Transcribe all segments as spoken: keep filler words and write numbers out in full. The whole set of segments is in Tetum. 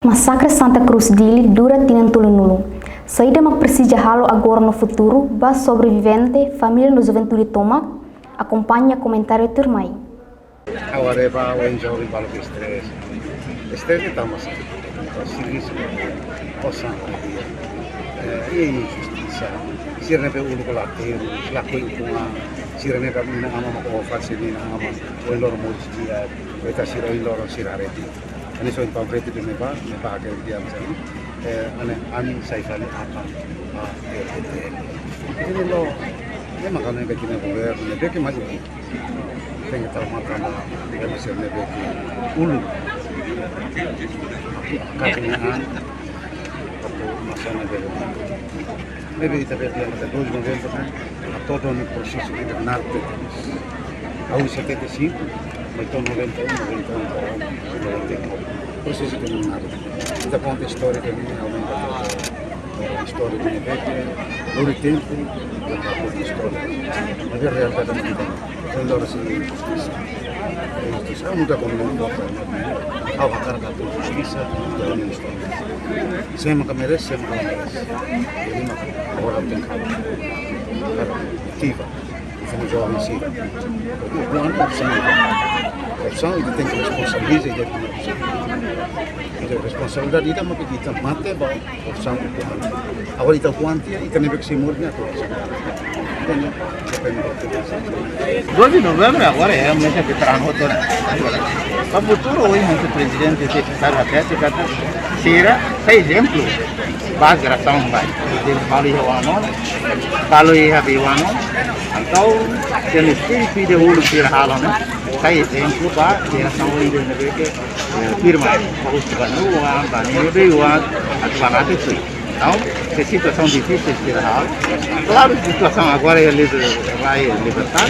Masakre Santa Cruz Dili dura tinan tolunulu. Saida mak presiza halo agora no futuru ba sobrevivente, família no juventude tomak? Akompaña komentáriu tuirmai. Agora ba oin joven balu ke stress. Stress ne'e tanba saida? Servisu, osan, eh, injustisa. Sira ne'ebé uluk la terus, lakohi ukun-an. Sira ne'ebé mina ama mak ofat, sira mina ama, oin loron moris di'ak, beta sira oin loron sira haree. Hanesan ohin panfletu ida ne'ebá, ne'ebá hakerek tiha hanesan, eh, hanesan ami sai fali aban, ah, eh, eh, eh. Jadi lo, memang kalau ne'ebé ke governu, ne'ebé ke maju. Tenke tau matan, ne'ebé ke uluk. Kakinya an, atau masa ne'ebé. Ne'ebé ita bele dehan katak dois noventa ne'e, hato'o ona prosesu kriminál. Hahú setenta e cinco, mai to'o noventa e um, noventa e um, noventa e nove. Prosesu kriminál. Ita konta istória ne'e, aumenta istória ne'ebé ke, lori tempu, ita konta istória. Maibé realidade ne'e, ita konta istória. Justisa, muda komunidade, ha'u hakarak atu justisa, ita-nia istória. Sé mak merese, sé mak merese. Jadi, mak agora tenke ativa. Somos jovens, sim. Porque o plano é assim. Opsaun, ita tenke responsabiliza ita-nia opsaun. Ita responsabilidade ita mak ita mate ba opsaun ukun-an. Agora ita ukun-an tiha, ita ne'ebé ke sei moris ne'e atu opsaun. Entende? Depende. Doze de novembro agora é um mês que está na rotora. Para o futuro, hoje, o prezidente tem que estar atento, sira, sai ezemplu ba jerasaun ba. Ezemplu, balu iha oan ona, balu iha be oan ona. Entaun, tenke espíritu de uluk sira halo ne'e, sai ezemplu ba jerasaun ida ne'ebé ke, eh, firma. Ba husu ba nia oan, ba nia be oan, atu ba nia be sui. Entaun, situasaun difisil sira halo. Klaru, situasaun agora é liber-, vai libertar.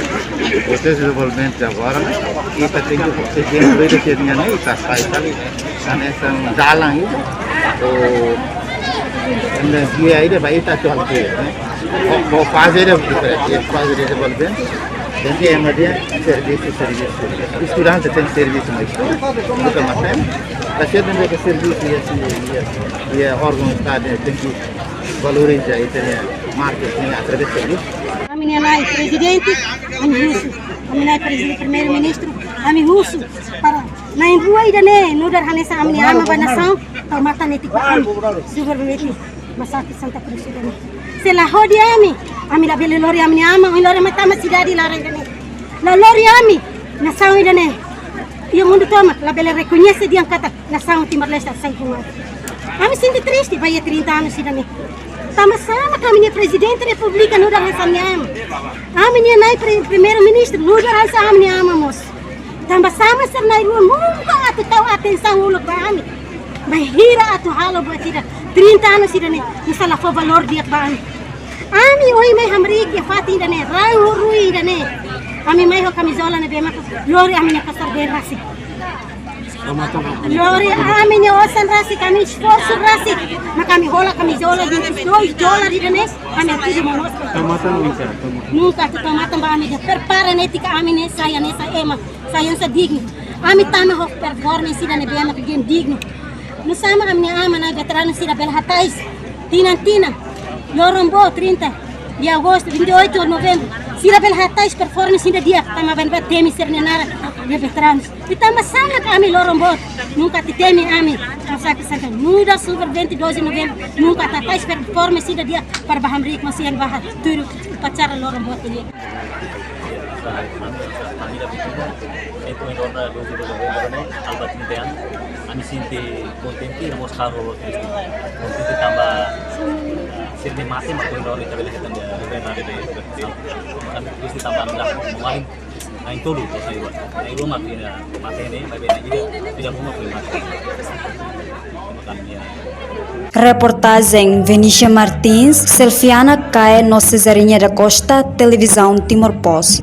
O dezenvolvimentu agora, ne'e, ita tenke, se tem rede que tinha, ne'e, ita faz ali. Hanesan dalan ida, o energia ida ba ita atu halo, ne'e. O, o faze ida diferente, faze dezenvolvimentu, tenke ema dehan servisu, servisu. Estudante tenke servisu, mas estuda, buka matéria. Ita tenke servisu, iha, iha, iha órgaun Estadu tenke valoriza, ita-nia marketing através servisu. Ami-nia nai prezidente, ami husu. Ami nai prezidente, primeiru-ministru, ami husu para na'in-rua ida-ne'e nu'udar hanesan ami-nia aman ba nasaun, tau matan netik ba ami, sugar netik, masakre Santa Cruz ida-ne'e. Se la hodi ami, ami labele lori ami-nia aman, ohin loron mai tama sidade laran ida-ne'e. La lori ami, nasaun ida-ne'e. Iha mundu tomak, labele rekoñese dehan katak nasaun Timor-Leste sai huan. Ami sente triste, ba iha trinta anos ida-ne'e. Tanba sá mak ami-nia prezidente repúblika nu'udar hanesan ami-nia aman? Ami-nia nai pri-, primeiru-ministru nu'udar hanesan ami-nia aman mós. Tanba sá mak sira na'in-rua nunka atu tau atensaun uluk ba ami? Bainhira atu halo buat ida, trinta anos ida-ne'e, nia sei la fó valór di'ak ba ami. Ami ohin mai hamriik iha fatin ida-ne'e, raan rua ida-ne'e. Ami mai ho kamizola ne'ebé mak lori ami-nia kasar-been rasik. Lori ami-nia osan rasik, ami esforsu rasik. Mak ami hola kamizola de dois dólar ida-ne'e, ami atu di monos. Tau matan nunka, tau matan. Nunka atu tau matan ba ami dehan prepara netik ami ne'e sai hanesan ema, sai hanesan dignu. Ami tama ho performance ida ne'ebé mak dignu. Nusá mak ami-nia aman nai veteranu sira bele hatais tinan-tinan, loron boot trinta de agosto, vinte e oito de novembro, sira bele hatais performance ida di'ak, tanba bá temi sira-nia naran, de veteranu. I tanba sá mak ami loron boot nunka atu temi ami, Masakre Santa, nu'udar sugar vinte e dois de novembro, nunka atu hatais performance ida di'ak para bá hamriik mós iha ne'ebá tuir upacara loron boot ida. Ami, ami ida bikin, itu yang warna dua puluh dua, warna alba trinta, ami sente kontente, no mós karu triste. Kontente tanba, eh, sente mate, mas kontente tanba, eh, bukan ada di, di, kami triste tanba, nggak mau main, main tolu, terus saya buat. Nah, itu mati, ya, mati ini, tapi ini juga tidak mau main mati. Reportajen Venícia Martins, Selfiana Cae no Cesarinha da Costa, Televizaun Timor Post.